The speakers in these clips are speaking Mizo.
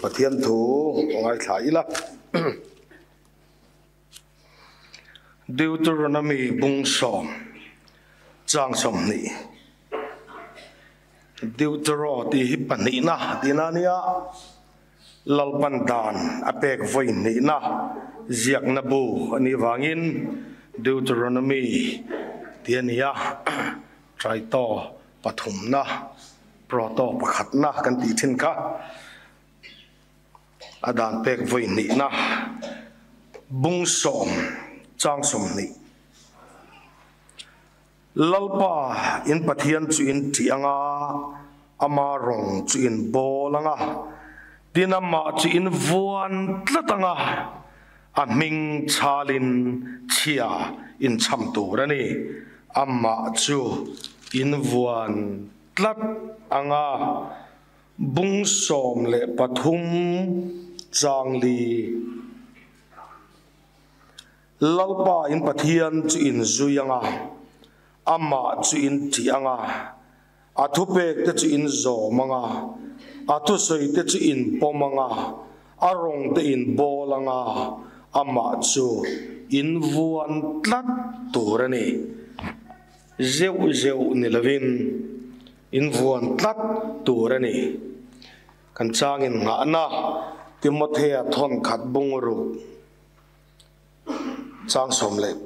Pathian thu ngaithla ila. Deuteronomy bung sawm chang 20. Deutero tih hi pahnihna tihna a nia, Lalpan dan a pek vawi hnihna ziakna bu a nih vangin Deuteronomy tih a ni a, Trito pathumna, Proto pakhatna kan tih thin kha. A dan pek vawi hnihna bung sawm chang 20. Lalpa in Pathian chu in ṭih anga, ama rawng chu in bawl anga, tin amah chu in vuan tlat anga, a hming chhalin chhia in chham tur a ni. Amah chu in vuan tlat anga. Bung 13 chang li. Lalpa in Pathian chu in zui anga, amah chu in ṭih anga, a thupek te chu in zawm anga, a thusawi te chu in pawm anga, a rawng te in bawl anga, amah chu in vuan tlat tur a ni. Zeuh zeuh ni lovin in vuan tlat tur a ni. Kan changin nghahna Timothea thawn khat bung ruk chang 12.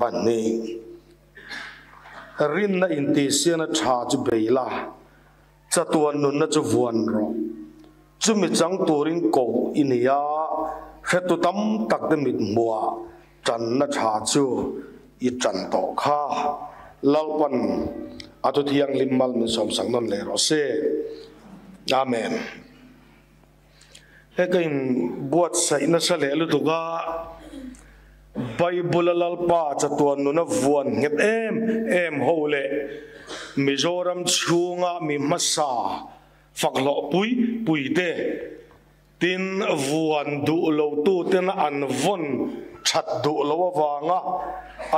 Rinna intihsiana tha chu bei la, chatuan nunna chu vuan rawh. Chumi chang turin koh i ni a, hretu tam tak te mit hmuah Tanna tha chu i tan tawh kha. Lalpan a thu thianghlim mal min sawmsak nawn leh rawh se. Amen. He ka in buatsaih nasa leh lutuk a, Bible a Lalpa chatuan nuna vuan nghet em em ho leh Mizoram chhunga mi hmasa fak hlawh pui pui te, Tin, vuan duh lotuten an vawn that duh lo avanga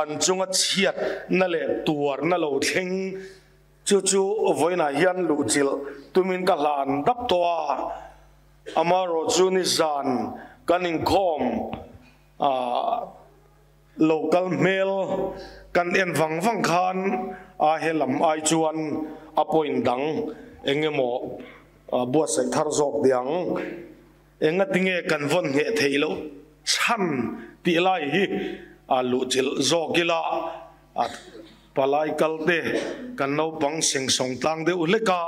an chunga chhiatna leh tuarna lo thleng chu chu vawiinah hian luhchilh tumin ka hlan dap tawh a. Amaherawhchu nizan kan inkhawm lo kal hmel kan en vang vang khan a he lam ai chuan a point dang eng emaw buatsaih thar zawk tih ang. Engatinge kan vawn ngheh theih loh chhan tih lai hi a luhchilh zawk ila a palai kal te kan naupang sengsawng tlang deuh hlek a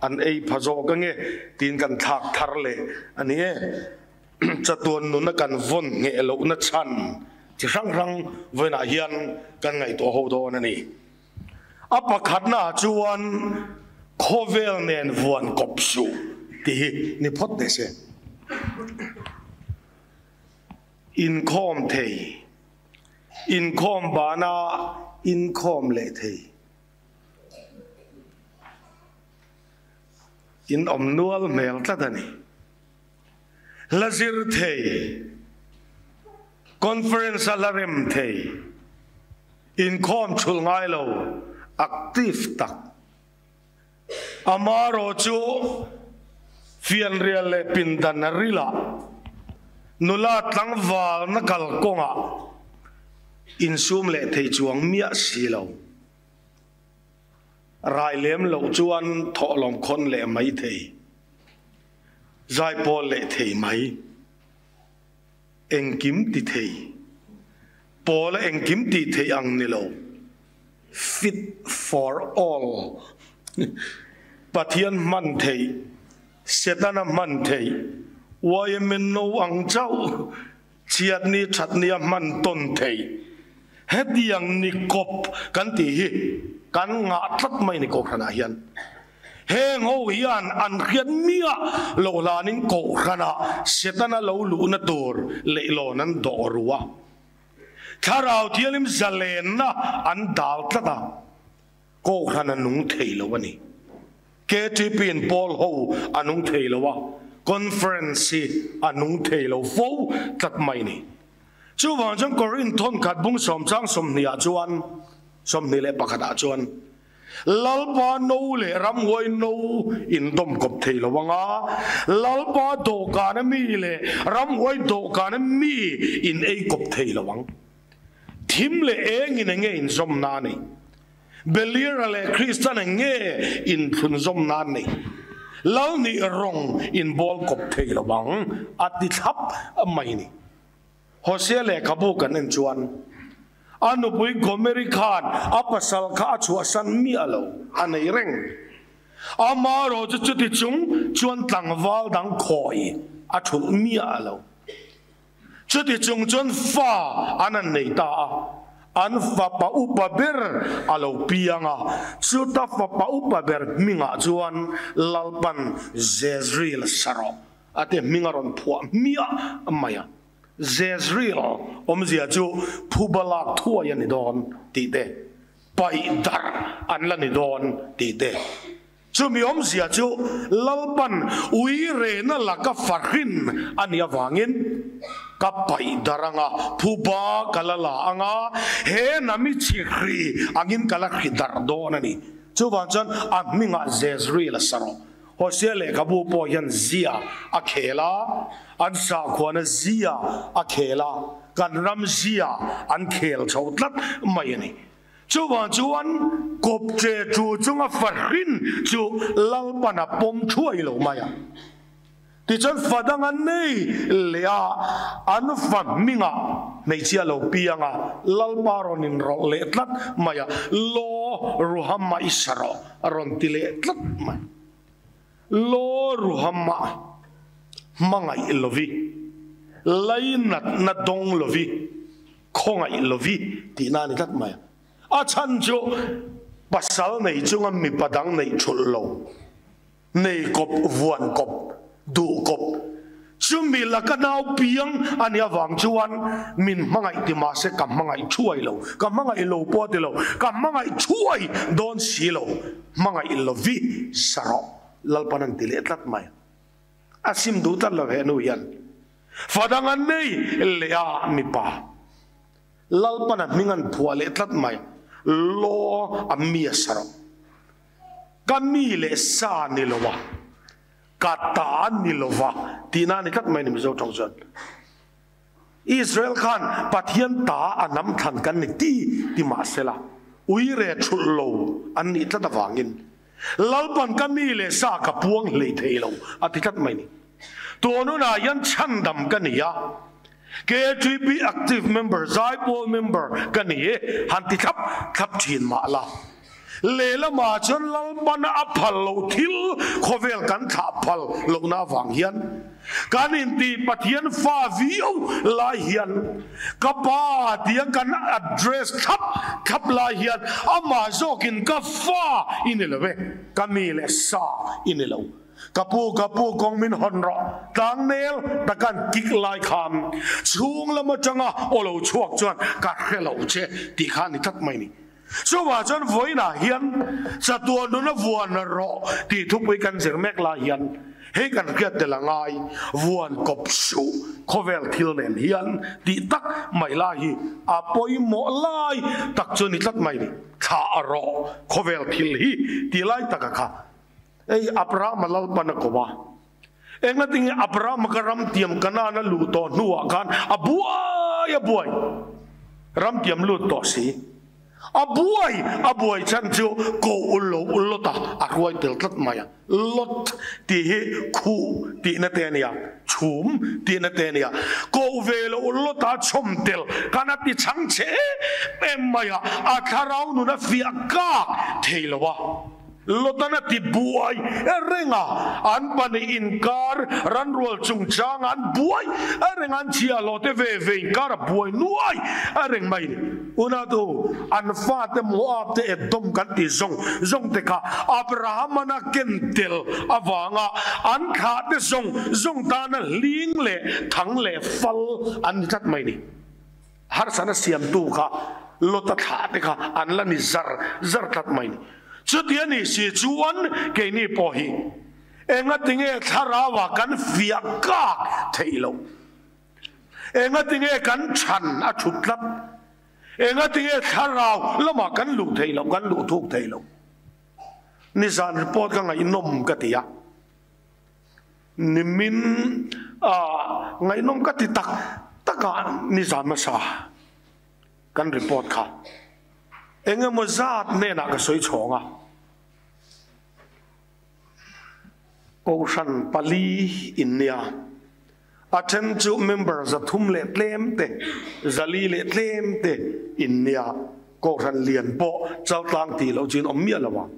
an ei pha zawk ange tiin kan thlak thar leh a ni e. Chatuan nuna kan vawn ngheh lohna chhan chi hrang hrang vawiinah hian kan ngaihtuah ho dawn a ni. A pakhatnaah chuan khawvel nen vuan kawp suh tih hi ni phawt teh se. Inkhawm thei, inkhawm bana inkhawm leh thei. In awm nual hmel tlat a ni. Hla zir thei, conference a hla rem thei. Inkhawm thulh ngai lo, active tak. Amarawh chu fianrial leh pindan a ril a, nula tlangvalna kalkawngah insum leh thei chuang miah si lo. Rai lem loh chuan thawhlawm khawn leh mai thei, zaipawl leh thei mai. Engkim ti thei, Paula engkim tih theih ang ni lo, fit for all, Pathian hman theih, Setana hman theih, YMNO ang chauh, chhiatni thatnia hman tawn theih, hetiang ni kawp kan tih hi kan ngah tlat mai ni Kohhranah hian. Heng ho hian an hriat miah loh hlanin Kohhranah Setana lo luhna tur leihlawn an dawh ru a. Thlarau Thianghlim zalenna an dal tlat a, Kohhran a nung thei lo a ni. KTP in pawl ho a nung thei lo a, Conference hi a nung thei lo fo tlat mai ni. Chuvang chuan Korinth thawnkhat bung sawm chang 20 ah chuan, 21 ah chuan, Lalpa no leh ramhuai no in dawm kawp thei lo anga, Lalpa dawhkana mi leh ramhuai dawhkana mi in ei kawp thei lo ang. Thim leh engin enge inzawm na nei? Beliara leh Kristan enge inthlunzawm na nei? Lal nih rawng in bawl kawp thei lo ang a ti thlap mai ni. Hosea lehkhabu kan en chuan a nupui Gomeri khan a pasal kha a chhuahsan miah lo a nei reng. Amaherawh chu chuti chung chuan tlangval dang khawi a thulh miah lo. Chuti chung chuan fa an han nei ta a, an fapa upa ber a lo piang a, chuta fapa upa ber hmingah chuan Lalpan Jezreel sa rawh a ti hming a rawn phuah hmiah mai a. Jezreel awmzia chu phuba lak thuai a ni dawn tih te, paih darh an la ni dawn tih te. Chumi awmzia chu Lalpan ui rehna laka fahrin a nih avangin ka paih dar anga, phuba ka la la anga, he nami chhihri angin ka la hri darh dawn a ni. Chuvang chuan a hmingah Jezreel a sa rawh. Hosea lehkhabu pawh hian zia a khel a, an sakhuana zia a khel a, kan ram zia an khel chho tlat mai a ni. Chuvang chuan kawpche chu chunga fahrin chu Lalpan a pawm thuai lo mai a. Tichuan fa dang an nei leh a, an fa hmingah hmeichhia lo piang a, Lalpa rawn inrawlh leh tlat mai a, Law Ruhama i sa rawh a rawn ti leh tlat mai. Law Ruhama hmangaih lovi, lainatna dawng lovi, Khawngaih lovi tihna a ni tlat mai a. A chhan chu pasal nei chunga mipa dang neih thulh lo, nei kawp, vuan kawp, duh kawp, chumi laka nau piang a nih avang chuan min hmangaih ti mah se ka hmangaih thuai lo, ka hmangaih lo pawh a ti lo, ka hmangaih thuai dawn si lo, hmangaih lovi sa rawh Lalpan an ti leh tlat mai a. A sim duh tlat lo he nu hian. Fa dang an nei leh a mipa. Lalpan a hming an phuah leh tlat mai. Law a mi a sa rawh. Ka mi leh sa ni lo a, ka ta ni lo va tihna a ni tlat mai ni Mizo tawng chuan. Israel khan Pathian ta a hnam thlan kan ni ti ti mahsela uire thulh lo an nih tlat avangin Lalpan ka mi leh sa ka puang hlei thei lo a ti tlat mai ni. Tun hunah hian chhandam ka ni a, KTP active member, Zaipawl member ka ni e han ti thlap thlap thin mah la. Lehlamah chuan Lalpan a phal loh thil khawvel kan thlah phal lohna avang hian kan inti Pathian fa viau lai hian ka pa tia kan address thlap thlap lai hian amah zawkin ka fa i ni lo e, ka mi leh sa i ni lo. Ka pu, ka pu kawng min hawn rawh, tlangnel takan kik lai khan chhung lam atanga aw lo chhuak chuan ka hre lo che tih kha a ni tlat mai ni. Chuvah chuan vawiinah hian chatuan nuna vuan rawh tih thupui kan zir mek lai hian hei kan hriat tel a ngai, vuan kawp suh khawvel thil nen hian tih tak mai lai hi a pawimawh lai tak chu ni tlat mai ni, thlah rawh khawvel thil hi tih lai taka kha hei Abrahama Lalpan a ko a, engatinge Abrahama ka ramtiam Kanaan a luh tawh hnuah khan a buai a buai, ramtiam lut tawh si, a buai a buai chhan chu ko ul lo ul Lot a, a hruai tel tlat mai a, Lot tih hi khuh tihna te a nia, chhum tihna te a nia, ko ve lo Lot a chhawm tel khan a ti chhang che em em mai a, a thlarau nun a fiah kak thei lo a. Lotan a ti buai reng a, an pahnih inkar ranrual chungchang an buai reng a, an chhia hlawh te ve ve inkar a buai nuai reng mai ni. Unatu, an fate Moab te Edom kan ti zawng zawng te kha Abraham-an a ken tel avanga an thlah te zawng zawng tana hling leh thang leh fal an ni tlat mai ni. Harsana siamtu kha Lota thlah te kha an la ni zar zar tlat mai ni. Chuti a nih si chuan keini pawh hi engatinge thlarauah kan fiah kak theih loh? Engatinge kan chhan a thut tlat? Engatinge thlarau lamah kan luh theih loh, kan luh thuk theih loh? Nizan report ka ngaihnawm ka ti a, nimin ah ngaihnawm ka ti tak tak a nizan hmasa kan report kha eng emaw zat hnenah ka sawi chhawng a. Kohhran pali in nia, a then chu member 300 leh tlem te, 400 leh tlem te in nia, Kohhran lian pawh chaltlang tih loh chu in awm miah lo ang.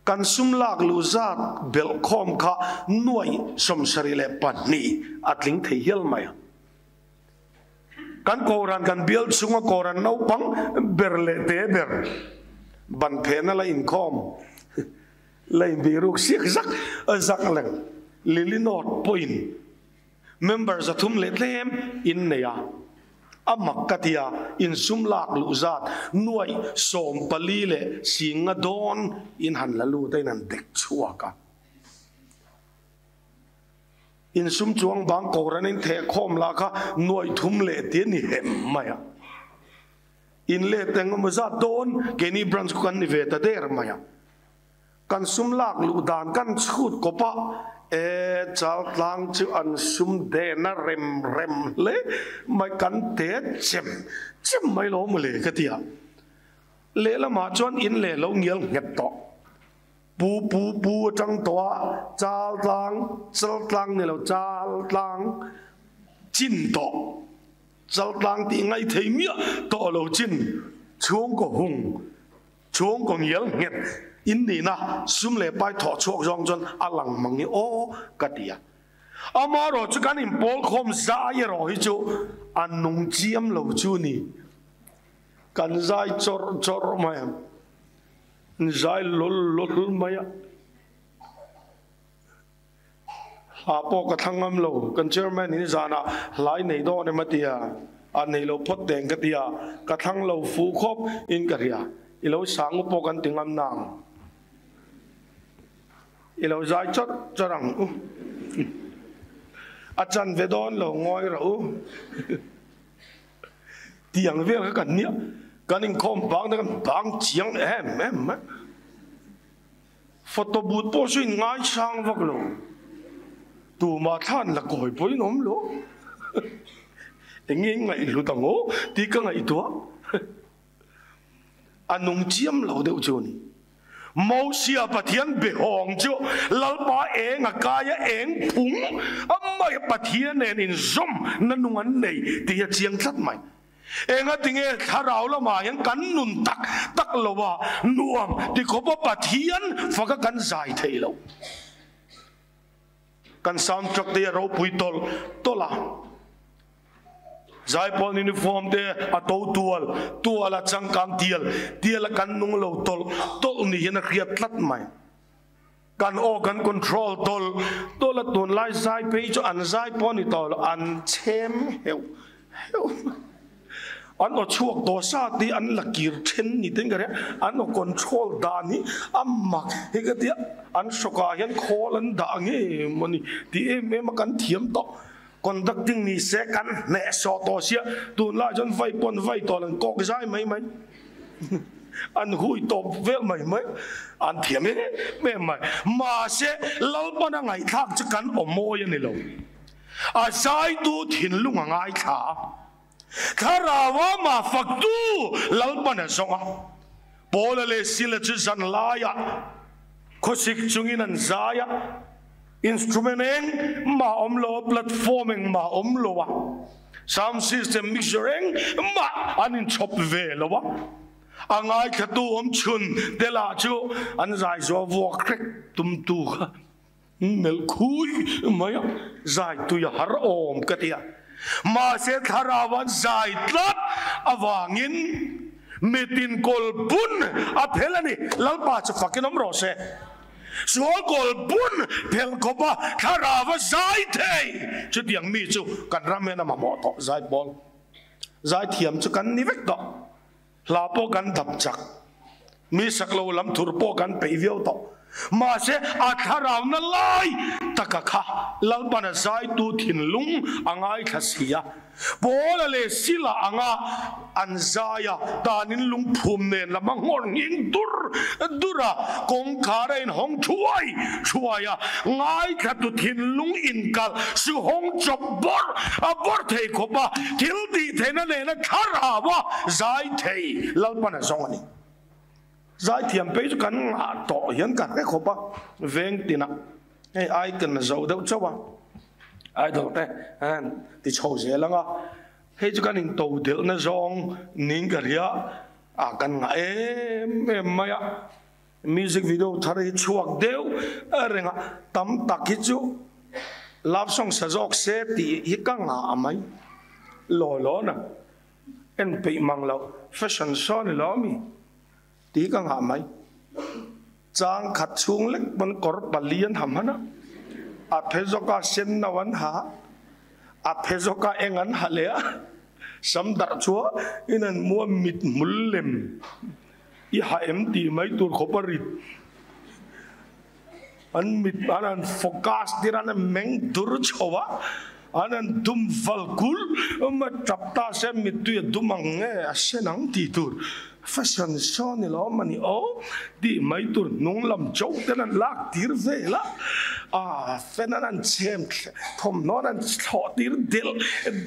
Kan sum lak luh zat belh khawm kha 72,000 a tling thei hial mai ang. Kan Kohhran kan bial chhunga Kohhran naupang ber leh te ber ban phehna la inkhawm la inbih ruk siak zak zak leng Lily North pawhin member 300 leh tlem in nei a, a mak ka ti a, insum lak luh zat 45,000 dawn in han la lut a in han dek chhuak a. Insum chuang bang Kohhran in theh khawm lah kha 300 leh ti a ni hem mai a. In let eng emaw zat dawn keini branch khu kan ni ve ta der mai a. Kan sum lak luh dan kan chhut kawp a, e Chaltlang chu an sum dehna rem rem hle mai kan te chem chem mai lo mawle ka ti a. Lehlamah chuan in leh lo ngial nghet tawh. Pu pu pu atang tawh a Chaltlang Chaltlang ni lo Chaltlang chin tawh. Chaltlang tih ngaih thei miah tawh lo chin chhungkaw hung chhungkaw ngial nghet in nihna sum leh pai thawh chhuak zawng chuan a lang mang i aw ka ti a. Amaherawh chu kan inpawl khawm zai erawh hi chu a nung chiam lo chu ni. Kan zai chawrh chawrh mai ang. Zai lawl lawl mai a. Hla pawh ka thlang ngam lo, kan chairman in zanah hla i nei dawn em a ti a, a nei lo phawt teng ka ti a, ka thlang lo fuh khawp in ka hria, i lo sang u pawh kan ti ngam nang, i lo zai chawt chawt ang u, a chan ve dawn lo ngawi rawh u, tiang vel kha kan nia, kan inkhawm bang te kan bang chiang em em mai. Photo booth pawh chu in ngaisang vak lo. Tumah thlan la kawi pawhin awm lo. Eng nge in ngaihhlut ang aw tih ka ngaihtuah. A nung chiam lo deuh chu a ni. Mosia Pathian behawng chu Lalpa eng a kai a, eng phung a mai a Pathian nen inzawm na nung an nei tih hi a chiang tlat mai. Engatinge thlarau lamah hian kan nun tak tak lo a, nuam ti khawpa Pathian faka kan zai thei lo. Kan soundtrack te hi a ropui tawlh tawlh a, zaipawn uniform te a to tual tual a, changkang tial tial a kan nung lo tawlh tawlh ni hian a hriat tlat mai. Kan aw kan control tawlh tawlh a, tunlai zai phei chu an zai pawh a ni tawh lo, an chhem heuh heuh mai. An aw chhuak tawh sa te hi an la kir then ni ten ka ria, an aw control dan hi a mak hi ka tia, an hrawkah hian khawl an dah nge maw ni tih em em a kan thiam tawh. Conducting ni se kan hnehsawh tawh sia, tunlai chuan vai pawh an vai tawh lo, an kawk zai mai mai. An hui tawp vel mai mai, an thiam em em mai. Mahse, Lalpana ngaihthlak chu kan aw mawi a ni lo. A zaitu thinlung a ngaithla a, Thlaraua mah faktu Lalpana zawng a. Paula leh Sila chu zan laiah khawsik chungin an zai a, instrument eng mah awm lo a, platform eng mah awm lo a, sound system mixer eng mah an inchhawp ve lo a, a ngaithlatu awm chhun te lah chu an zai zuah vuak hrek tumtu kha melh khui mai a, zai tui a har awm ka ti a. Mahse thlarau an zai tlat avangin mitin kawl bun a phel a ni. Lalpa chu fakin awm rawh se. Sual kawl bun phel khawpa thlarau a zai thei chutiang mi chu kan ram hian a mamawh tawh. Zai pawl zai thiam chu kan ni vek tawh. Hla pawh kan dap chak. Mi sak lo lam thur pawh kan peih viau tawh. Mahse, a thlarauna lai taka kha Lalpana zaitu thinlung a ngaithla si a. Paula leh Sila anga an zai a, tanin lungphum nen lam a nghawr nghing dur dur a, kawngkhar a inhawng thuai thuai a, ngaithlatu thinlung inkalh su hawng chawp bawrh a bawrh thei khawp a, thil tih theihna nena thlarau a zai thei Lalpana zawng a ni. Zaithiam phei chu kan ngah tawh hian ka hre khawp a, veng tinah hei icon a zo deuh chauh a, idol te an ti chho zel ang a, hei chu kan in to delhna zawng niin ka hria a, kan ngah em em mai a, music video thar hi chhuak deuh reng a, tam tak hi chu love song sa zawk se tih hi ka ngah mai law law na. En peih mang loh fashion show ni lo mi tih ka ngah mai. Chang khat chhung lek pawn kawr pali an ha hman a, a phe zawka sen no an ha a, a phe zawka eng an ha leh a, sam darh chua in an mua mit hmul lem i ha em tih mai tur khawp a rit. An mit an han focus tir a, an han meng dur chho a, an han dum val kulh a, tap ta se mittui a dum ang nge a sen ang tih tur fashion show ni lo mani aw tih mai tur hnung lam cho ten an lak tir vel a, ah fan an han chhem thawmhnaw an han thlawh tir delh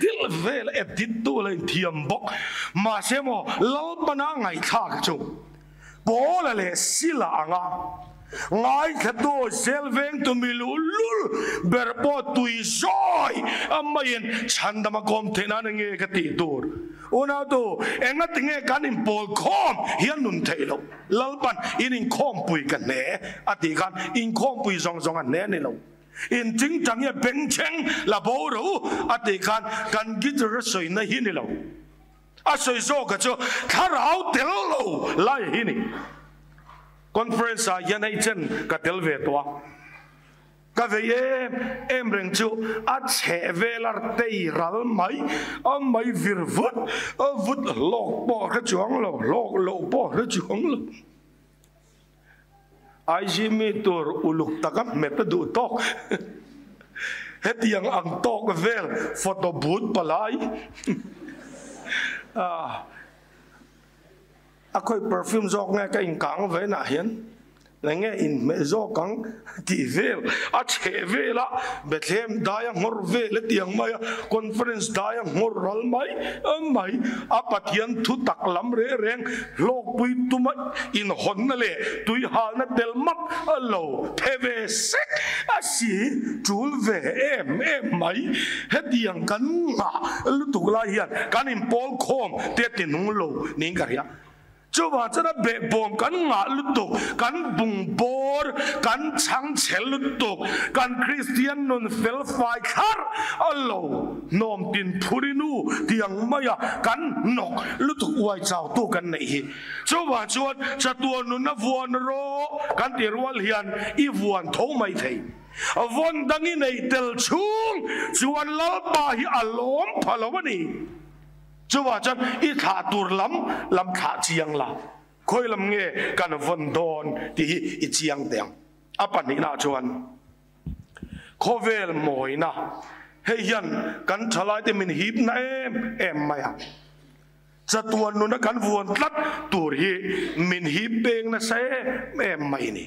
delh vel a, edit tu la inthiam bawk mahse maw Lalpana ngaihthlak chu. Paula leh Sila anga ngaithlatu zel vengtu mi luhlul ber pawh tui zawi a maiin chhandam a kawm theih nan enge ka tih tur? Unautu, engati nge kan inpawl khawm hian nun theih loh? Lalpan in inkhawmpui ka hne a tih khan inkhawmpui zawng zawng a hne a ni lo. In tingtang hi a bengchheng la bo rawh u a tih khan kan guitar a sawina hi ni lo. A sawi zawka chu thlarau tel lo lai hi ni. Conference ah hian hei chen ka tel ve tawh a, ka vei em em reng chu a chheh vel a tei ral mai a mai vir vut vut hlawk pawh hre chuang lo, hlawk loh pawh hre chuang lo. IG mi tur uluk taka hmet a duh tawk. Hetiang ang tawk vel photo booth palai a khawi perfume zawk nge ka inkang ve nah hian eng nge inhmeh zawk ang tih vel a chheh vel a Bethlehem dai a nghawr vel hetiang mai a conference dai a nghawr ral mai mai a Pathian thu tak lam reng reng Hlawkpui tuma inhawnna leh tuihalna tel mak a lo phe ve sek a si tul ve em em mai. Hetiang kan nghah lutuk lai hian kan inpawl khawm te ti nung lo niin ka hria. Chuvang chuan a behbawm kan nghah lutuk, kan bung bawr, kan chhang chhe lutuk, kan Kristian nun fel fai thlarh a lo hnawm tin phuri nu tiang maia kan hnawk Lutuk uai chautu kan neih hi. Chuvang chuan chatuan nunna vuan rawh kan ti rual hian i vuan tho mai thei. Vawn dang i neih tel chhung chuan Lalpa hi a lawm pha lo a ni. Chuvang chuan i thlah tur lam lam thlah chiang la, khawi lam nge kan vawn dawn tih hi i chiang teh ang. A pahnihnaah chuan. Khawvel mawina hei hian kan thalaite min hip na em em mai a, chatuan nuna kan vuan tlat tur hi min hip peng nasa em em mai ni.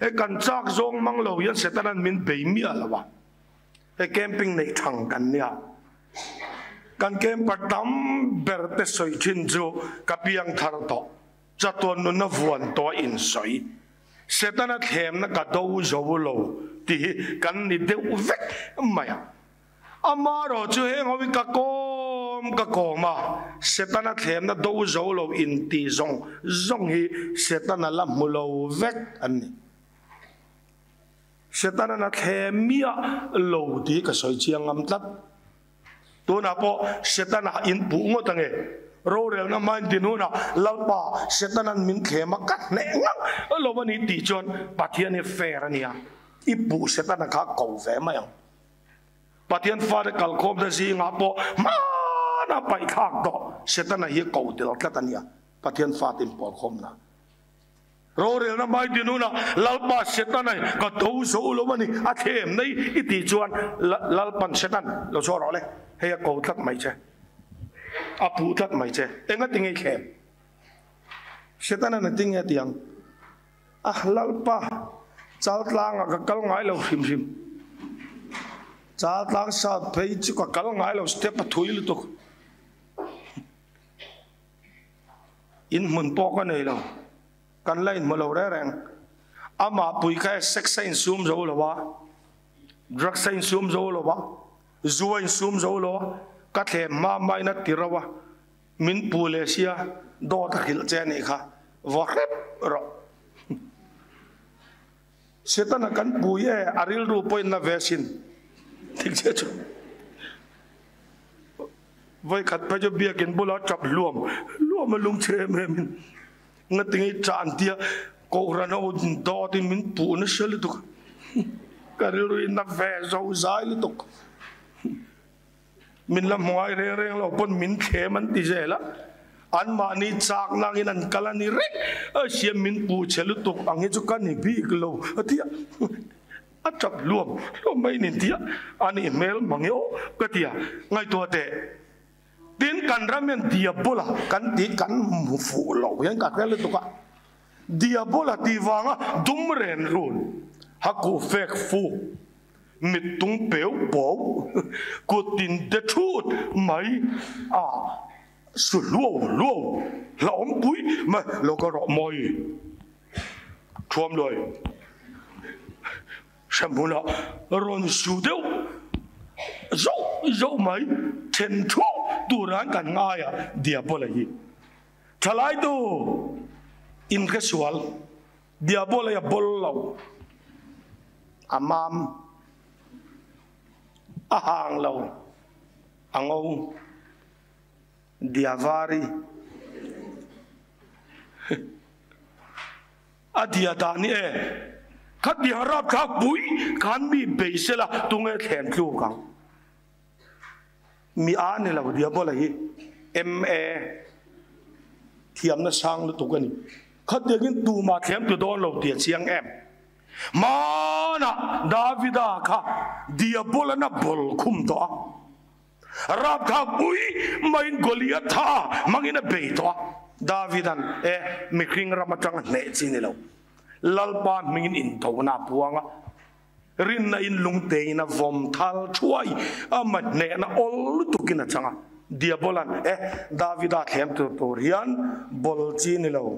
Hei kan chak zawng mang lo hian Setanan min bei miah lo a, hei camping neih thang kan nia, kan camper tam ber te sawi thin chu ka piang thar tawh. Chatuan nunna vuan tawh a insawi. Setana thlemna ka do zo lo tih hi kan ni deuh vek mai a. Amaherawh chu heng ho hi ka kawm ka kawm a, Setana thlemna do zo lo intih zawng zawng hi Setana la hmu lo vek an ni. Setana na thlem miah lo tih hi ka sawi chiang ngam tlat. Tunah pawh Setana in puh ngawt ange. Rorelna hmain din hunah Lalpa Setana'n min thlem a ka hneh ngang lo a ni tih chuan Pathian hi fair a nia. I puh Setana kha ko ve mai ang. Pathian fate kalkhawmte zingah pawh hmana paihthlak tawh Setana hi ko tel tlat a nia. Pathian fate inpawlkhawmna. Rorelna mai din hunah Lalpa Setana in ka do zo lo a ni, a thlem nei i tih chuan Lalpan Setan lo chhuah rawh le, hei a ko tlat mai che, a puh tlat mai che, enga tinge i thlem? Setana na tinge a ti ang? A Lalpa, Chaltlangah ka kal ngai lo hrim hrim. Chaltlang South phei chu ka kal ngai lo, step a thui lutuk. In hmun pawh ka nei lo, kan la inhmu lo reng reng. Amah pui kha sex a insum zo lo a, drugs a insum zo lo a, zu a insum zo lo a, ka thlem hma hmain a ti rauh a, min pu leh sia, dawt a hrilh che a nih kha, vaw hrep rawh. Setana kan pui e, a rilru pawhin na ve sin. Thik che chu. Voi khat phei chu biakin bula tap hluam hluam a lung chhe em em in ngatinge tan tia kohhran ho dawt in min puh nasa lutuk ka rilru in na ve zo zai lutuk min la hmuai reng reng lo pawn min thlem an ti zel a an mahni chak nang in an kal a ni reng a siam min puh chhe lutuk ang hi chu ka ni bik lo a tia. A tap hluam hluam mai nin tia a nih hmel mang e aw ka ti a, ngaihtuah teh. Tin, kan ram hian Diabola kan tih kan hmu fuh lo hian ka hre lutuk a. Diabola tih vanga dum ren run, hakuh fek fuk, mittung peu bo, kut tin de thut mai a su hluau hluau hlauhawm pui mai lo ka rawh mawi. Thuam lawi hremhmunah rawn su deuh zauh zauh mai then thuah turan kan ngai a Diabola hi thalaitu in hresual Diabola hi a bawl lo a mam a hang lo a ngo. Diavari A dia dan hi e, khatiang rapthlak pui khan mi bei sela tunge thlem tluk ang. Mi a ni lo Diabola hi MA thiamna sang lutuk a ni. Khatiangin tumah thlem tu dawn lo tih a chiang em. Hmanah Davida kha Diabolana bawlkhum tawh a. Rapthlak pui maiin Goliatha hmangin a bei tawh a. Davida'n, E, mihring ram atanga hneh chi ni lo. Lalpa hmingin indona a puang a, rinna in lungtein a vawm thal thuai a, ma hnehna awl lutukin a chang a. Diabola'n, E, Davida thlem tur tur hian bawl chi ni lo,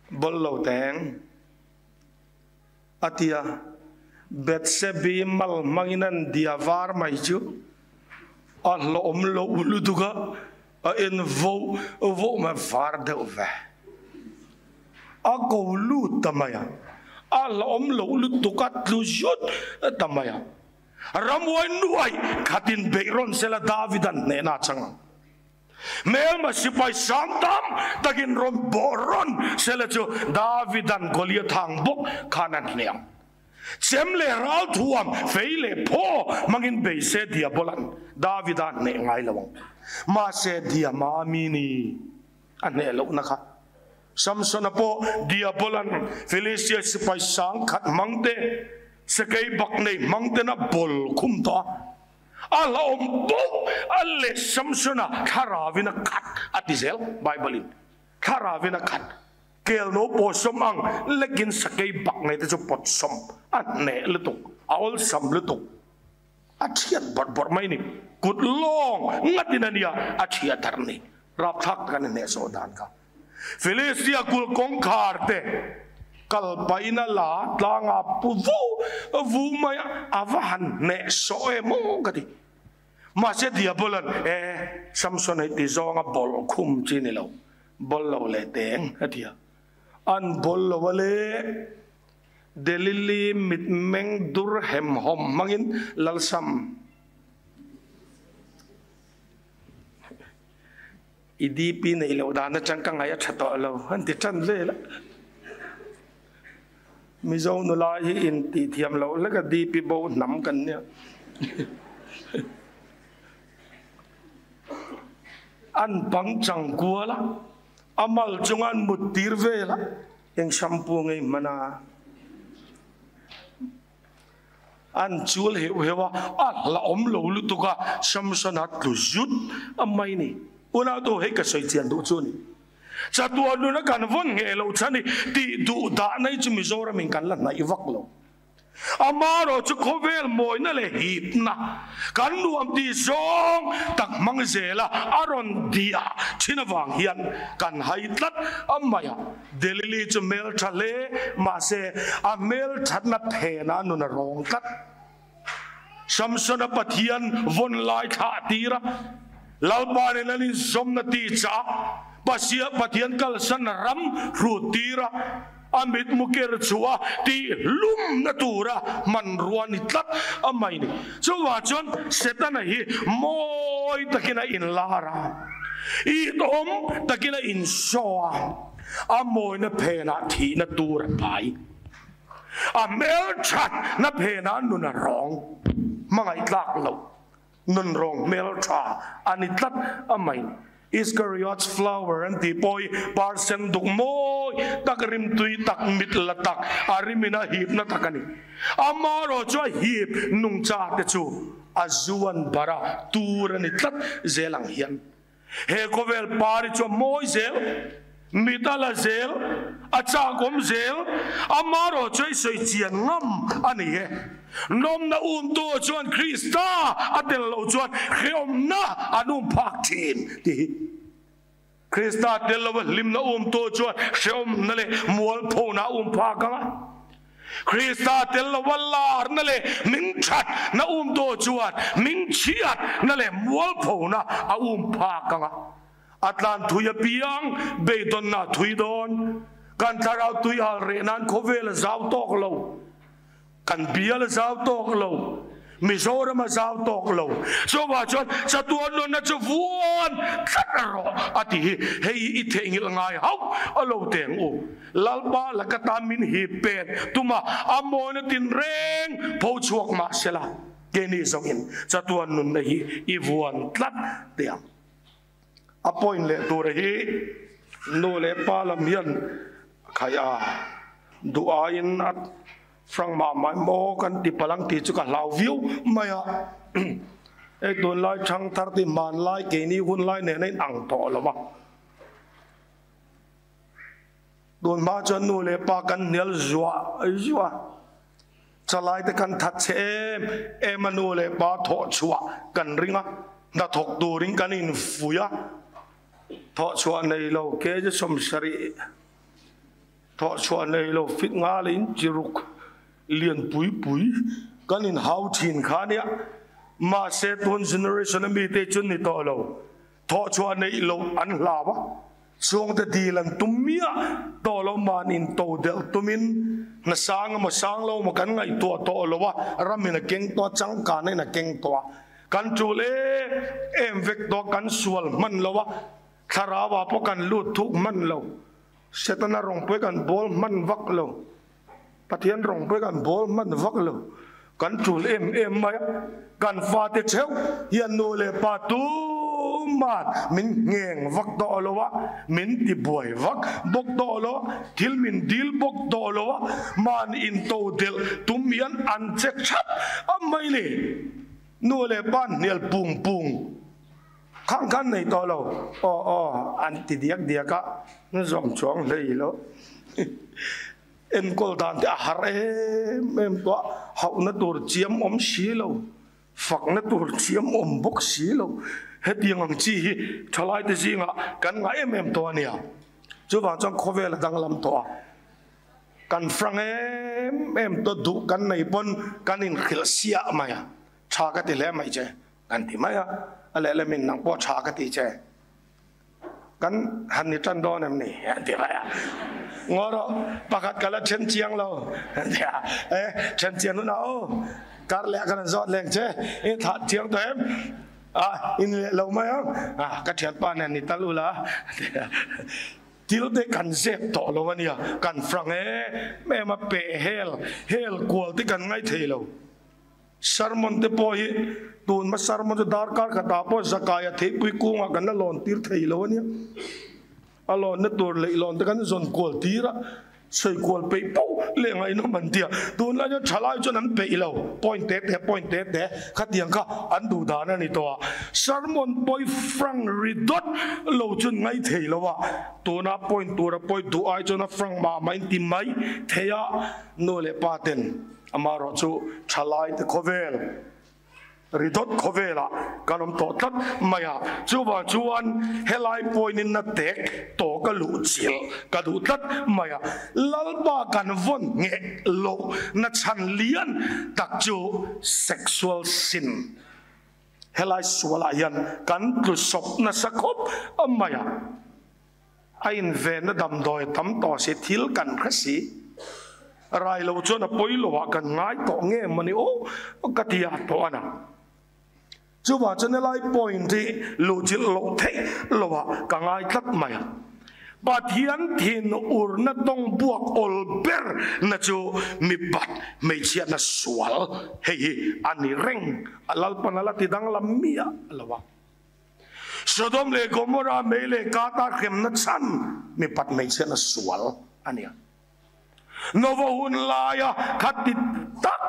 bawl lo teng. A ti a, Bethsebi mal hmangin an dia var mai chu a hlawm loh lutuk a, a en voh voh mai, var deuh ve. A ko lut ta mai a, a hlawm loh lutuk a tlu zut ta mai a. Ramhuai nuai khatin beih rawn sela Davida'n hnehna a chang ang. Hmelma sipai sang tam takin rawn bawh rawn sela chu Davida'n Goliath ang bawk khan a hniam. Chem leh ral thuam, fei leh phaw hmangin bei se Diabola'n Davida a hneh ngai lo ang. Mahse Diama mi ni a hneh lohna kha. Samsona pawh Diabola'n Filistia sipai sang khat hmang te, sakei bak nei hmang ten a bawl khum tawh a. A hlauhawm bawk a leh Samsona thlarauin a khat a ti zel Bible in. Thlarauin a khat. Kel no pawh sawm ang lekin sakei bak nei te chu pawt sawm a hneh lutuk, a awlsam lutuk. A thiat bawrh bawrh mai ni. Kut lawng ngatin a nia a thiat darh ni. Rapthlak tak a ni hnehsawh dan kha. Filistia kulh kawngkhar te kal pahin a la tlanga pu vu vu mai a, a va han hneh sawh em aw ka ti. Mahse Diabola'n, E, Samson hei ti zawnga bawl khum chi ni lo, bawl lo leh teng a ti a. An bawl lo a le, Delili mitmeng dur hemhawm hmangin Lalsam. I DP neih loh dan atang ka ngaih a tha tawh lo an ti tan vel a. Mizo nula hi in tih thiam loh hlek a DP bo hnam kan nia. An bang chang kual a, a mal chunga an mut tir vel a. Eng shampoo nge i hman a? An chul heuh heuh a, a hlauhawm lo lutuk a, Samsona tlu zut a mai ni. Unautu hei ka sawi chian duh chu a ni. Chatuan nuna kan vawn ngheh loh chhan i tih duh dahna hi chu Mizoramin kan la hnaih vak lo. Amarawh chu khawvel mawina leh hipna kan nuam tih zawng tak hmang zela a rawn diah thin avang hian kan hai tlat a mai a. Delili chu hmel tha hle mahse a hmel thatna phenah nun a rawng tlat. Samsona Pathian vawn lai thlah tir a, Lalpa nen an inzawmna tih chah Pasia Pathian kalsan ram hrut tir a, a mitmu ker chhuah a tih hlumna tura hmanrua ni tlat a mai ni. Chuvang chuan Setana hi mawi takin a inlar a, itawm takin a insaw a, a mawina phenah thihna tur a pai. A hmelthat na phenah nun a rawng hmangaih tlak loh. Nun rawng hmeltha a ni tlat a mai. Iscariot's flower an tih pawh hi par sen duk mawi tak, rimtui tak, mit la tak, a rimin a hipna tak a ni. Amarawh chu a hip nungcha te chu a zuan bar a, tur a ni tlat zel ang hian. He khawvel par hi chu a mawi zel, mit a la zel, a chakawm zel, amarawh chu i sawi chian ngam a ni e. Nawmna umtu chuan Krista a tel loh chuan hrehawmna an um phak thin tih hi. Krista tel lova hlimna umtu chuan hrehawmna leh mualphona a um phak ang a. Krista tel lova larna leh hmingthat na um tawh chuan hmingchhiat na leh mualphona a um phak ang a, a tlan thui apiang beidawnna a thui dawn. Kan thlarau tui hal reh nan khawvel a zau tawk lo, kan bial a zau tawk lo. Mizoram a zau tawk lo. Chuvah chuan chatuan nunna chu vuan tlat rawh a ti hi hei i theihnghilh ngai hauh a lo teng u. Lalpa laka tan min hip pek tuma a mawina tinreng pho chhuak mah sela keini zawngin chatuan nunna hi i vuan tlat teh ang. A point leh tur hi nu leh pa lam hian khaih a duh aiin a Frank mah mah maw kan ti palh ang tih chu ka hlau viau mai a. Hei tunlai thangthar te hmanlai keini hunlai nen a inang tawh lo va. Tun hma chuan nu leh pa kan hnial zuah zuah a, chalai te kan that chhe em em a nu leh pa thawh chhuah kan ring a, hnathawk turin kan infuih a, thawh chhuah nei lo kg 70. Thawh chhuah nei lo fit nga leh in chi ruk lian pui pui kan in hau thin kha nia. Mahse tun generation a mite chu ni tawh lo. Thawh chhuah neih loh an hlau a, chhungte dil an tum miah tawh lo man in to delh tumin hna sang emaw sang lo emaw kan ngaihtuah tawh lo a, ramin a keng tawh a, changkana in a keng tawh a, kan tul em em vek tawh a, kan sual hman lo a, thlarau ah pawh kan lut thuk hman lo. Setana rawng pawh kan bawl hman vak lo, Pathian rawng pawh kan bawl hman vak lo, kan tul em em mai a, kan fate theuh hian nu leh pa tuman min ngheng vak tawh lo a, min ti buai vak bawk tawh lo a, thil min dil bawk tawh lo a, mahni into delh tum hian an che thap a mai ni, nu leh pa hnial pung pung. Khang khan nei tawh lo. Aw aw an ti diak diak a, na zawm chuang hlei lo. Enkawl dan te a har em em tawh a, hauhna tur chiam awm si lo, fakna tur chiam awm bawk si lo. Hetiang ang chi hi thalai te zingah kan ngah em em tawh a nia. Chuvang chuan khawvel a danglam tawh a, kan frang em em tawh duh kan nei pawn kan inhrilh siah mai a, tha ka ti hle mai che. Kan ti mai a, a lehlamin nang pawh tha ka ti che, kan han ni tan dawn em ni? An ti mai a. Ngaw rawh, pakhat ka la then chiang lo, an ti a. E, then chian hunah aw, kar leh kan han zawt leng che, i thah chiang tawh em? A, in leh lo mai ang, a, ka thianpa nen ni tal ula, an ti a. Thil te kan zep tawh lo a nia, kan frang em em a, peh hel, hel kual te kan ngaih thei lo. Sermon te pawh hi tun hma sermon chu darkar khatah pawh zakaia theipui kungah kan la lawn tir thei lo a nia. A lawnna tur leh lawn te kan zawn kual tir a. Sawi kual peih poh leh ngaihnawm an tia. Tunlai chuan thalai chuan an peih lo, point te te, point te te khatiang kha an duh dan a ni tawh a. Sermon pawi frank ri dawt lo chuan ngai thei lo a, tuna point tura pawi duh ai chuan a frank mah mah in ti mai thei a, nu leh pa ten amaherawh chu thalai te khawvel. Ri dawt khawvelah kan awm tawh tlat mai a, chuvang chuan helai pawinin na tek tawh ka luh chilh ka duh tlat mai a, Lalpa kan vawn ngheh loh na chhan lian tak chu sexual sin helai sualah hian kan tlu sawp nasa khawp mai a, a invenna damdawi tam tawh si thil kan hre si. Rai lo chuan a pawi lo ah kan ngai tawh nge mawni aw ka ti a tawh a na. Chuvang chuan helai point hi luhchilh loh theih lo ah ka ngai tlat mai a. Pathian thin urna tawng buak awl ber na chu mipat hmeichhiatna sual hei hi a ni reng a Lalpan a la ti danglam miah lo a. Sodom leh Gomorrah mei leh Kata hremna chhan mipat hmeichhiatna sual a ni a. Nova hun laia kha ti tak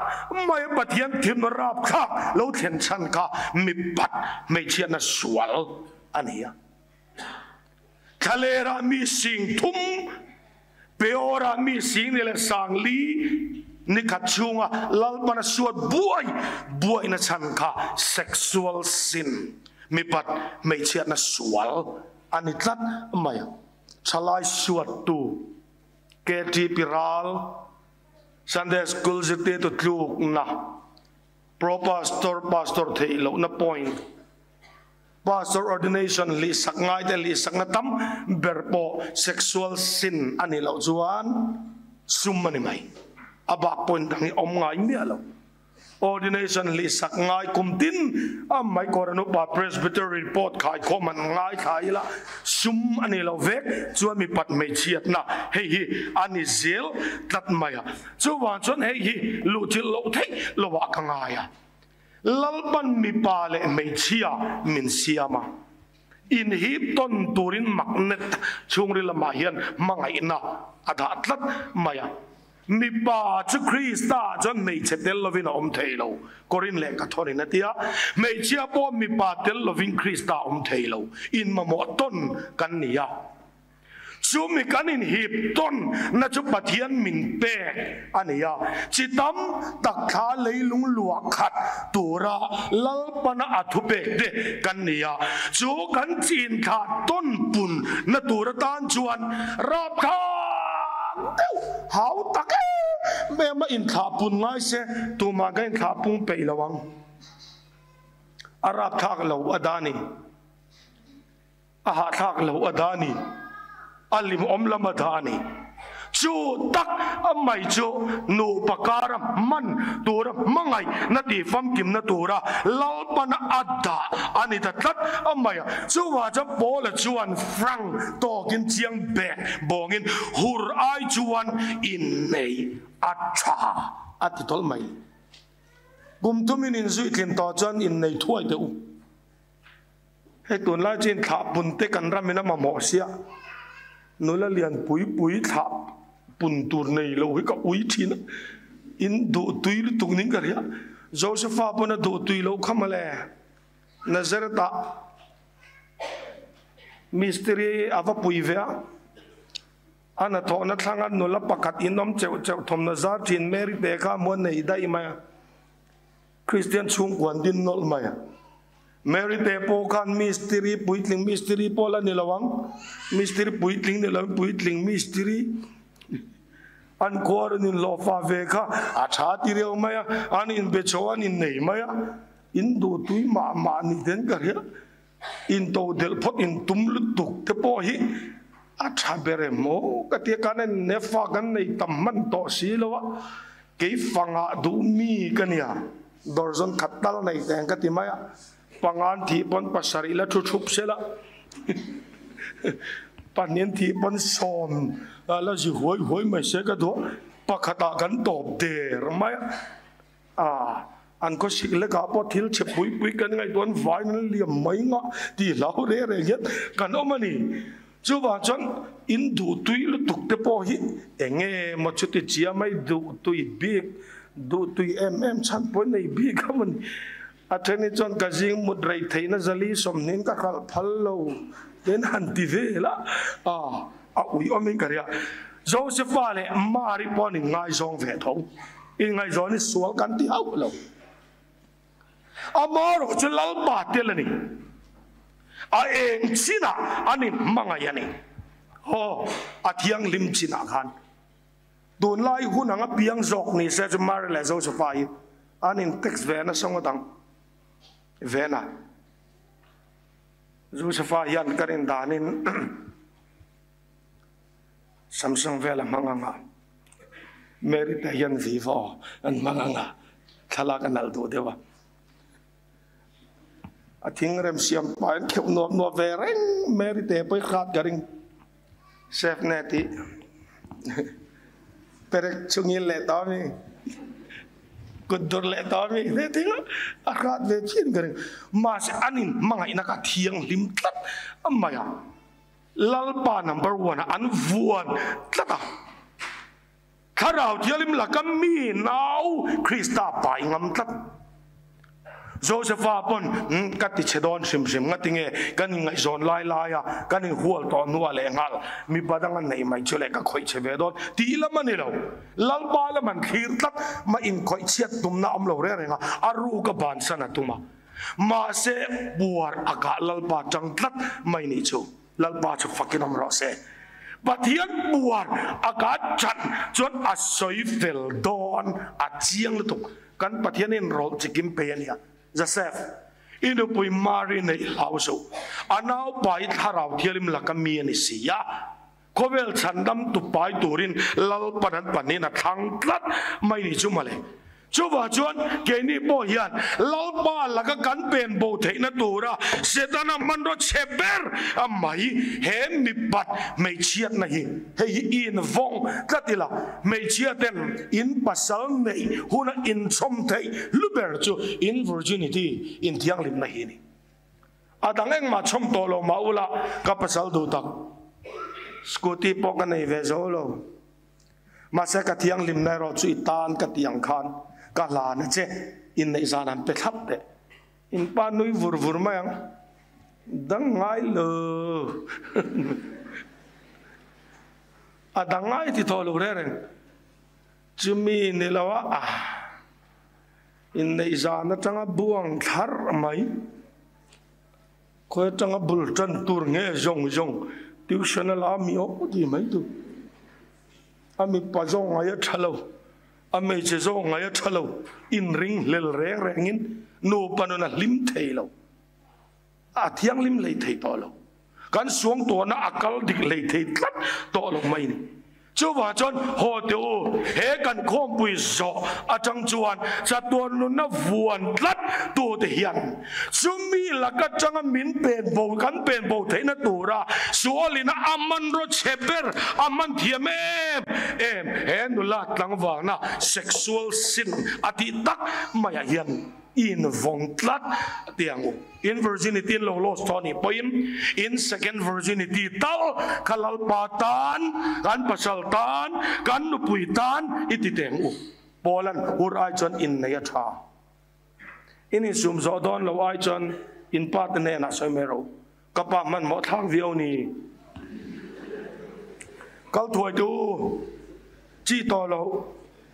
mai Pathian thim rapthlak lo thlen chhan kha mipat hmeichhiatna sual a ni a. Thlalera mi sing thum, Peora mi sing ni leh sang li nikhat chhunga Lalpana suat buai buaina chhan kha sexual sin, mipat hmeichhiatna sual a ni tlat mai a. Thalai suattu KTP ral Sunday School zirtirtu tlukna Pro Pastor Pastor theih lohna point Pastor ordination hlihsak ngaite hlihsakna tam ber pawh sexual sin a nih loh chuan sum a ni mai. A bak point dang hi awm ngai miah lo. Ordination hlihsak ngai kum tin a mai Koran upa Presbytery report khai khawm an ngai thla ila sum a ni lo vek chuan mipat hmeichhiatna hei hi a ni zel tlat mai a. Chuvang chuan hei hi luhchilh loh theih lovah ka ngai a. Lalpan mipa leh hmeichhia min siam a, inhip tawn turin magnet chhungril lamah hian hmangaihna a dah tlat mai a. Mipa chu Krista chuan hmeichhe tel lovin a awm thei lo, Korin leh Kathorin a ti a. Hmeichhia pawh mipa tel lovin Krista a awm thei lo, inmamawh tawn kan ni a. Chumi kan inhip tawn na chu Pathian min pek a ni a, chi tam tak thla leilung luah khat tura Lalpana a thupek te kan ni a, chu kan chin thla tawn pun na tur atan chuan rapthlak deuh hau tak em em a inthlah pun ngai se tumah kan inthlah pung peih lo ang. A rapthlak lo a dah a ni. A hahthlak lo a dah a ni. A limawm lam a dah a ni. Chu tak a mai chu nupa kara hman tura hmangaih na tih famkimna tura Lalpana a dah a ni ta tlat a mai a. Chuvah chuan Paula chuan frank tawkin chiang bek bawngin hur ai chuan inneih a tha a ti tawlh mai. Kum thumin inzuitlin tawh chuan innei thuai teh u. Hei tunlai chu inthlah pun te kan ramin a mamawh sia, nula lian pui pui thlah pun tur nei lo hi ka ui thin a, in duh tui lutuk ning ka ria, Josepha pawn a duh tui loh kha mawle, Nazareth ah mistiri a va pui ve a, a hnathawhna thlanga nula pakhat in awm cheuh cheuh thawmhnaw zar thin Mary te kha muan nei daih mai a. Kristian chhungkua an din nawlh mai a. Mary te pawh khan mistiri puitling mistiri pawh la ni lo ang. Mistiri puitling ni lo in puitling mistiri an khua rawn inhlawhfa ve kha a tha ti reuh mai a, an inbe chho an innei mai a, in duh tui mah mah ni ten ka hria. Into delh phawt in tum lutuk te pawh hi a tha ber em aw ka tia kan en nefa kan nei tam hman tawh si lo a, kei fangah duh mi ka nia dawrzawn khat tal nei teng ka ti mai a, pangan thih pawn pasarih la thu thup se la pahnian thih pawn sawm la zi huai huai mai se ka duh a, pakhatah kan tawp der mai a. A, an khawsik lekah pawh thil chhe pui pui kan ngaihtuah an vain an liam mai ngah tih hlau reng reng hian kan awm a ni. Chuvang chuan in duh tui lutuk te pawh hi enge maw chuti chia mai duh tui bik, duh tui em em chhan pawh nei bik a maw ni. A then hi chuan ka zing mut rei theihna zali sawmhnin ka hralh phal lo ten han ti vel a, a ui awmin ka ria. Josepha leh Mari pawh an inngaizawng ve tho. Inngaihzawn hi sual kan ti hauh lo. Amaherawh chu Lalpa tel a ni. A eng chinah an inhmangaih a ni. Aw, a thianghlim chinah khan. Tunlai hun anga piang zawk ni se chu Mary leh Josepha hi an in text ve nasa ngawt ang. Vena. Josepha hian kan indanin Samsung vel a hmang anga, Mary te hian Vivo an hmang anga, thlalak a nalh duh deuh a. A thing rem siam pah in kheuh nuap nuap ve reng, Mary te pawh i hrat ka ring. Save ne tih perek chungin leh tawh ami, kut dur leh tawh ami te thing a hrat ve phian ka ring. Mahse an in hmangaihna kha thianghlim tlat mai a. Lalpa number one ah an vuan tlat a, Thlarau Thianghlim laka mi nau Krista pai ngam tlat. Josepha pawn ka ti chhe dawn hrim hrim nga tinge kan inngaihzawn lai lai a kan inhual tawh hnuah leh nghal mipa dang an neih mai chu leh ka khawih chhe ve dawn tih lam a ni lo. Lalpa lam an thlir tlat mah inkhawih chhiat tumna a awm lo reng reng a, a ruk a bansan a tum a. Mahse, buar a kah Lalpa tang tlat mai nih chu. Lalpa chu fakin awm rawh se. Pathian buar a kah chan chuan a sawi fel dawn a chiang lutuk. Kan Pathian in rawlh chikim pe a nia. Joseph, i nupui Mari neih hlau suh. A naupa i thlarau thialim laka mi a ni si a. Khawvel chhandam tu pai turin Lalpan an panin a thlang tlat mai ni chu mawle. Chuvah chuan keini pawh hian Lalpa laka kan pen bo theihna tura Setana hmanraw chhe ber a mai he mipat hmeichhiatna hi hei hi i invawng tlat ila, hmeichhia ten in pasal neih huna inchhawm theih hlu ber chu in virginity, inthianghlimna hi a ni. A dang engmah chhawm tawh lo mah ula ka pasal duh tak. Scooty pawh ka nei ve zo lo. Mahse ka thianghlimna erawh chu i tan ka tih ang khan ka hlan a che. Inneih zan han pe thlap teh. In pa nui vur vur mai ang. Dang ngai lo. A dang ngai ti tawh lo reng reng. Chumi ni lo a ah. Inneih zan atanga buang thlar mai, khawi atanga bul tan tur nge zawng zawng tuition a la mi awk ti mai tu. A mipa zawng ngai a tha lo, a hmeichhe zawng ngai a tha lo, inring hlel reng rengin nupa nun a hlim thei lo, a thianghlim hlei thei tawh lo. Kan suangtuahna a kal dik hlei thei tlat tawh lo mai ni. Chuvang chuan haw teh u, he kan khawmpui zawh atang chuan chatuan nunna vuan tlat tute hian chumi lak atanga min pen bo, kan pen bo theihna tura sualina a hmanraw chhe ber a hman thiam em em he nula tlangvalna sexual sin a tih tak maiah hian invawng tlat tih ang u. In virginity in lo lost tawh anih pawhin in second virginity tal kha Lalpa tan, kan pasal tan, kan nupui tan i ti teng u. Paula'n hur ai chuan innei a tha. In insum zawh dawn lo ai chuan in pa te hnenah sawi mai rawh u. Ka pa hmanhmawh thlak viau ni. Kal thuai tu chi tawh lo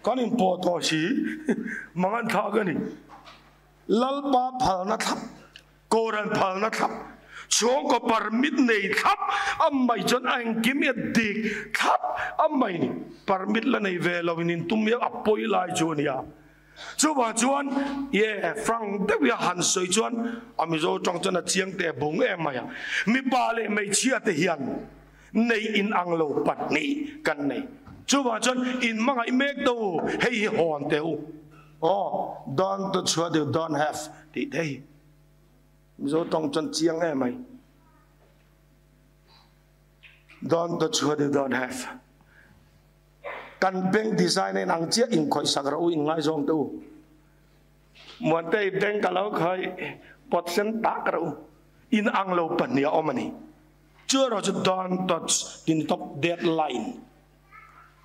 kan inpawh tawh si mangan thlak a ni. Lalpa phalna thlap, Koran phalna thlap, chhungkaw permit nei thlap a mai chuan a engkim i a dik thlap a mai ni. Permit la nei ve lo in intum hi a pawi lai chu a nia. Chuvang chuan ye frank deuh hi a han sawi chuan a Mizo tawng chuan a chiang teh bung em mai a. Mipa leh hmeichhia te hian nei in ang lo pahnih kan nei. Chuvang chuan in hmangaih mek te u, hei hi hawn teh u. Aw, don't touch what you don't have tih te hi Mizo tawng chuan chiang em mai. Don't touch what you don't have. Kan bank design a inang chiah inkhawih sak rawh u inngaizawng te u. Muantei bank a lo khawih pawt sen tak rawh u. Inang lo pahnih a awm a ni. Chu erawh chu don't touch tih ni tawp, deadline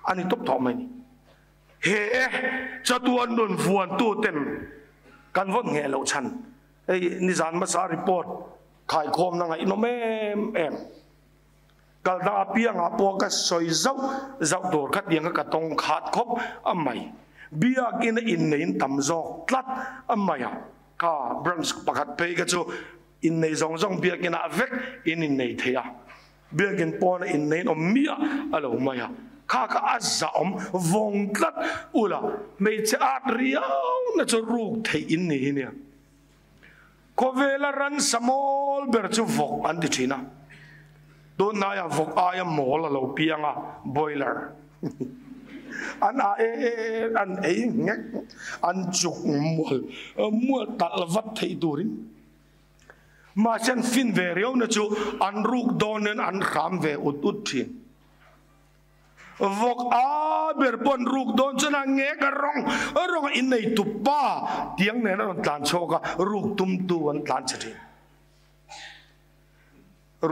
a ni tawp thawh mai ni. He chatuan nun vuantu ten kan vawn ngheh loh chhan hei nizan hmasa report khaikhawmna ngaihnawm em em. Kal dang apiangah pawh ka sawi zauh zauh tur kha tiang kha ka tawng khat khawp a mai. Biakina inneiin tam zawk tlat a mai a, kha branch pakhat phei kha chu innei zawng zawng biakinah vek in innei thei a, biakin pawna inneiin awm miah a lo mai a, kha kha a zahawm vawng tlat ula hmeichhe at riau na chu ruk theih in ni hi nia. Khawvela ransa mawl ber chu vawk an ti thin a, tunhnaiah vawk aia mawl a lo piang a, boiler an a e e e an ei nghek an chuk mual mual talh vat theih turin. Mahse an fin ve riauna chu an ruk dawnin an hram ve ut ut thin. Vawk a ber pawh an ruk dawn chuan a ngek a rawng rawng a innei tu pa tiang nen a rawn tlan chhuak a, ruk tum tu an tlan chhe thin.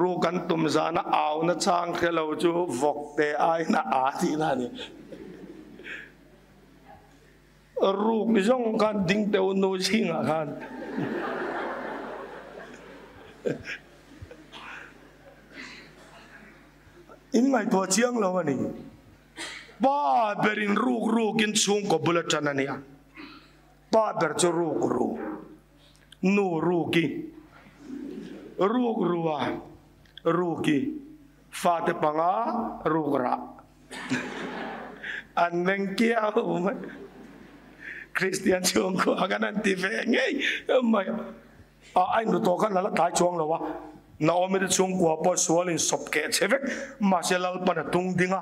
Ruk an tum zana au na chang hre lo chu vawk te aiin a a tihna a ni. Ruk zawng khan ding teuh nu zingah khan In ngaihtuah chiang lo a ni. Pa berin ruk rukin chhungkaw bul a tan a nia. Pa ber chu ruk ru, nu ruki, ruk rua, ruki, fate panga ruk rah. An meng kiau mai. Kristian chhungkua kan han ti ve ngei mai. A a inru tawh khan a la tlai chuang lo a, Naomi te chhungkua pawh sual in sawp keh che vek, mahse Lalpan a tung ding a,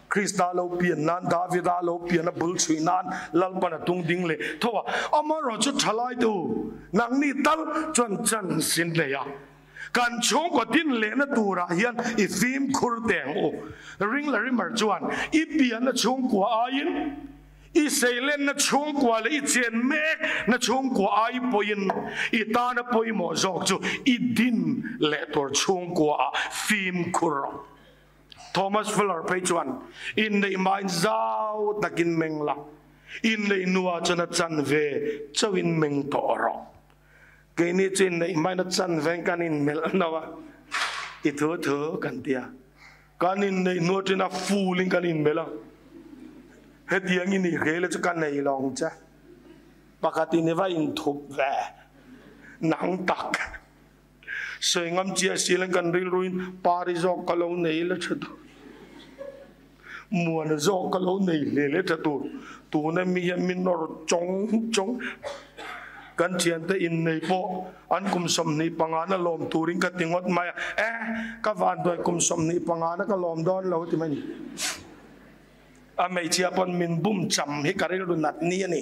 Krista lo pian nan, Davida lo pian a bul chhuih nan Lalpan a tung ding leh tho a, amaherawh chu thalai te u, nangni tal chuan chance in nei a, kan chhungkaw din lehna turah hian i fimkhur teh ang u. Ring Larimer chuan i pianna chhungkua aiin, I seilenna chhungkua leh i chen mek na chhungkua ai pawhin i tana pawimawh zawk chu i din leh tur chhungkua ah fimkhur rawh. Thomas Fuller phei chuan, Inneih hmain zau takin meng la, inneih nuah chuan a chanve chauhin meng tawh rawh. Keini chu inneih hmain a chanve kan inmelh no a, i thu thu kan ti a. Kan inneih hnu aṭin a full in kan inmelh a, hetiang i nih hrel chu ka nei lo ang che, pakhat in i va inthup ve nang tak sawi ngam chiah si leng kan rilru in pari zawk ka lo nei la ṭha tur, muana zawk ka lo nei hle le ṭha tur, tuna mi hian min nawr chawng chawng. Kan thiante innei pawh an kum 25 na lawm turin ka ti ngawt mai a, eh ka vanduai kum 25 na ka lawm dawn lo ti mai ni. A hmeichhia pawn min bum cham hi ka rilru nat ni a ni,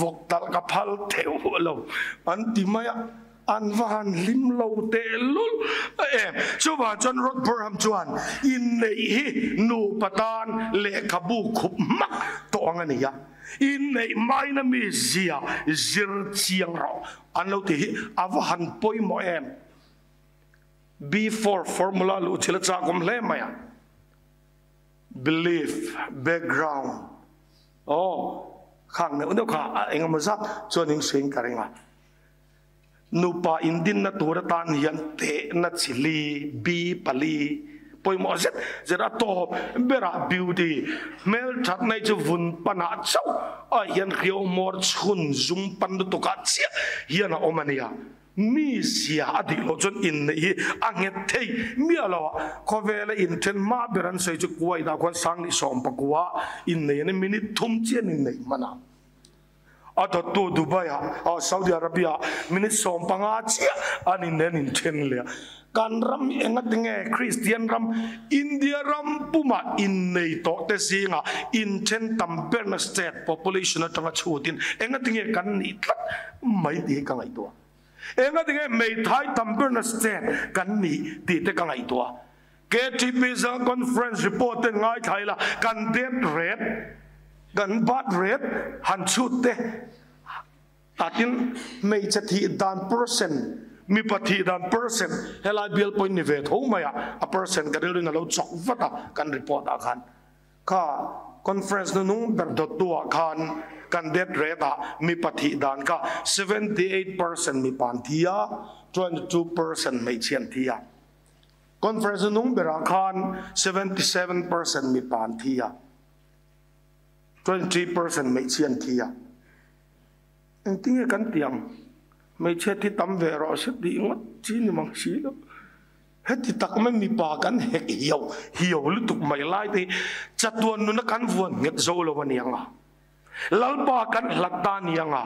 vawk talh ka phal theuh lo an ti mai a, an va han hlim lo tehlul em. Chuvang chuan Rod Burham chuan inneih hi nupa tan lehkhabu khup hmak tawh ang a ni a. Inneih maina mi zia zir chiang rawh an lo ti hi a va han pawimawh em? B4 formula luh thil a chak awm hle mai a. Belief, background, aw khang neuh neuh kha a engemaw zat chuan in hriain ka ring a. Nupa indinna tur atan hian tehna chi li, bi pali, pawimawh zet zet a tawp berah beauty, hmelthatna hi chu vun panah chauh ah hian hriau hmawr chhun zum pan lutukah chiah hian a awm a nia. Mi zia a dik loh chuan inneih hi a nghet thei miah lo a, khawvela inthen hma ber an sawi chu Kuwait-ah khuan Sangni 19 innei an minute thum chiah an inneih hman a. A dawttu Dubai-ah, Saudi Arabia-ah minute 15 chiah an in nen inthen leh a. Kan ram engatinge Kristian ram, India ram pumah innei tawh te zingah inthen tam berna state population atanga chhutin engatinge kan nih tlat mai tih hi ka ngaihtuah. Engatinge hmeithai tam berna state kan nih tih te ka ngaihtuah. KTP Zang Conference report ten ngaithla ila kan death rate, kan birth rate han chhut te takin hmeichhe thih dan percent Mipa thih dan percent helai bial pawhin ni ve tho mai a, a percent ka rilruin a lo chawk vat a kan report ah khan. Kha conference hnunung ber dawttu ah khan kan death rate ah mipa thih dan kha 78% mipa an thi a, 22% hmeichhia an thi a. Conference hnunung berah khan 77% mipa an thi a, 23% hmeichhia an thi a. Engtinge kan ti ang? Hmeichhia thi tam ve rawh se tih ngawt chi ni mang si lo. Heti tak mai mipa kan hek hiau hiau lutuk mai lai te hi chatuan nuna kan vuan nghet zo lo a ni ang a. Lalpa kan hlat ta a ni ang a.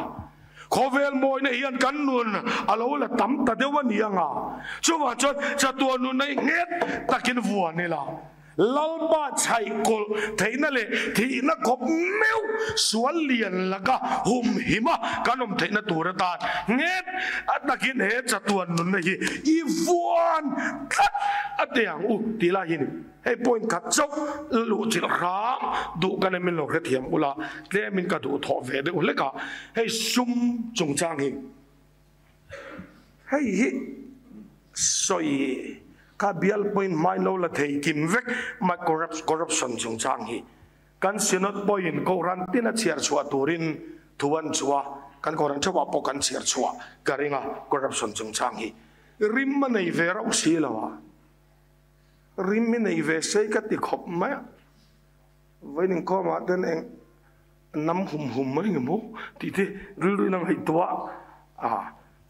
Khawvel mawina hian kan nun a lo la tam ta deuh a ni ang a. Chuvang chuan chatuan nuna hi nghet takin vuan ila. Lalpa chhaih kawlh theihna leh thihna khawp meuh sual lian laka humhima kan awm theihna tur atan nghet a takin he chatuan nunna hi i vuan tlat a ti ang u tih lai hi ni. Hei point khat chauh luh chilh hram duh ka nei min lo hrethiam ula tlemin ka duhthawh ve deuh hlek a, hei sum chungchang hi. Hei hi sawi kha bial point hmain lo la thei kim vek mai corruption chungchang hi kan synod pawhin kohhran tin a chhiar chhuah turin thu an chhuah a, kan kohhran theuhah pawh kan chhiar chhuah ka ring a corruption chungchang hi rim a nei ve rauh si lo a, rim hi nei ve sei ka ti khawp mai a, vawiin inkhawmah ten eng Nam hum hum mai nge maw tih te rilru in a ngaihtuah a,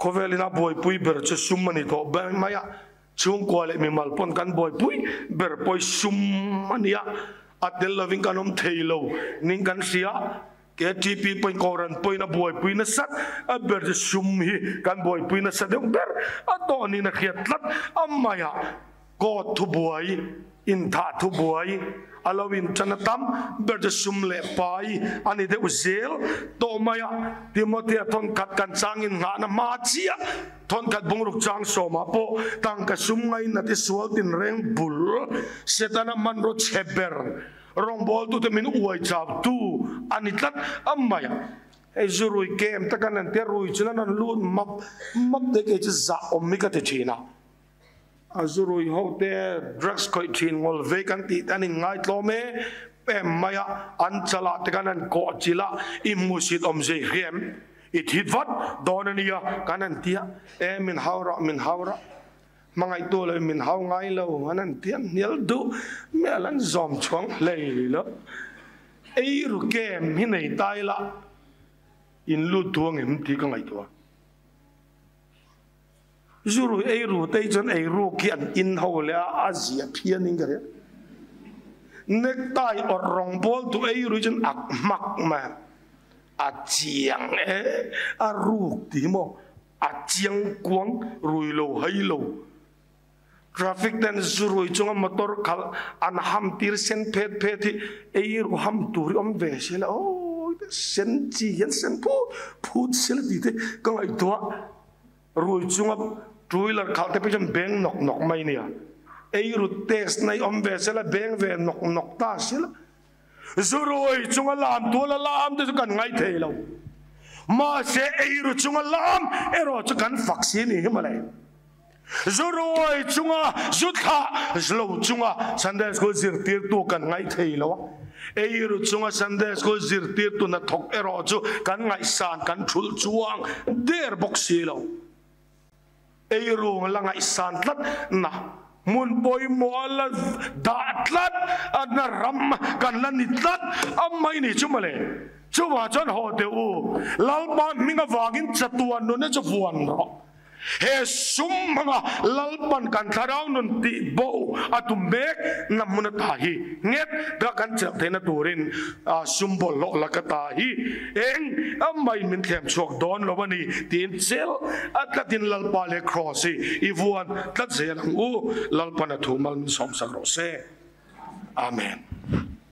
khawvel ina buaipui ber chu sum a ni tawh ber mai a, chhungkua leh mimal pawn kan buaipui ber pawh sum a ni a, a tel lovin kan awm thei lo ning kan hria, KTP pawhin Kohhran pawhin a buaipui nasat a ber chu sum hi kan buaipui nasa deuh ber a tawh niin a hriat tlat a mai a. Court thubuai, inthah thubuai, a lo inṭan a tam ber chu sum leh pai a ni deuh zel tawh mai a. Timothea thawnkhat kan changin nghahna hma chiah thawnkhat bungruk chang sawmah pawh tangka sum ngainat i sual tinreng bul Setana hmanraw chhe ber rawngbawltute min uai chautu a ni tlat a mai a. Hei zu rui kem tak an an tia rui chuan an rawn lut map map te kei chu zah awm hi ka ti thin a. A zu rui ho te drugs khawih thin ngawl ve kan tih te an in ngaitlawm e em mai a, an chalah te khan an kawh chilh a, i hmuhsit awm zei hriam i thit vat dawn a nia kan han ti a, e min hau rah min hau rah hmangaihtu lo in min hau ngai lo an han ti a, hnial duh mial an zawm chhuang hlei lo, ei ru kem hi nei ta ila in lut duh angem tih ka ngaihtuah. Zu rui ei ru te hi chuan ei ruk hi an in ho leh a, a zia phian in ka hria. Necktie awrh rawng bawl tu ei rui chuan ak hmak mai a, a chiang e, a ruk ti hi maw, a chiang kuang rui lo hai lo. Traffic ten zu rui chunga motor khalh an ham tir sen phet phet hi ei ru ham tur hi awm ve se la aw sen chi hian sen phut phut se la tih te ka ngaihtuah. Rui chunga two wheeler khalh te pawh chuan beng nawk nawk mai nia. Ei ru test na i awm ve sela beng ve nawk nawk ta sela. Zu rui chunga lam tual a lam te chu kan ngai thei lo. Mahse ei ru chunga lam erawh chu kan fak si ni hi mawle. Zu rui chunga zu thlah lo chunga Sunday school zirtirtu kan ngai thei lo a. Ei ru chunga Sunday School zirtirtu hnathawk erawh chu kan ngaihsan kan thulh chuang der bawk si lo. Ei rung la ngaihsan tlat na hmun pawimawh a la dah tlat a na ram kan la ni tlat a mai ni chu mawle. Chuvang chuan haw teh u, Lalpa hming avangin chatuan nunna chu vuan rawh. He sum hmanga Lalpan kan thlarau nun tih bo a tum mek na hmun ata hi nghet ka kan chelh theihna turin sum bawlhhlawh lak ata hi eng amaiin min thlem chhuak dawn lo a ni tiin chelh a tlatin Lalpa leh Kraws hi i vuan tlat zel ang u. Lalpan a thu mal min sawmsak rawh se. Amen.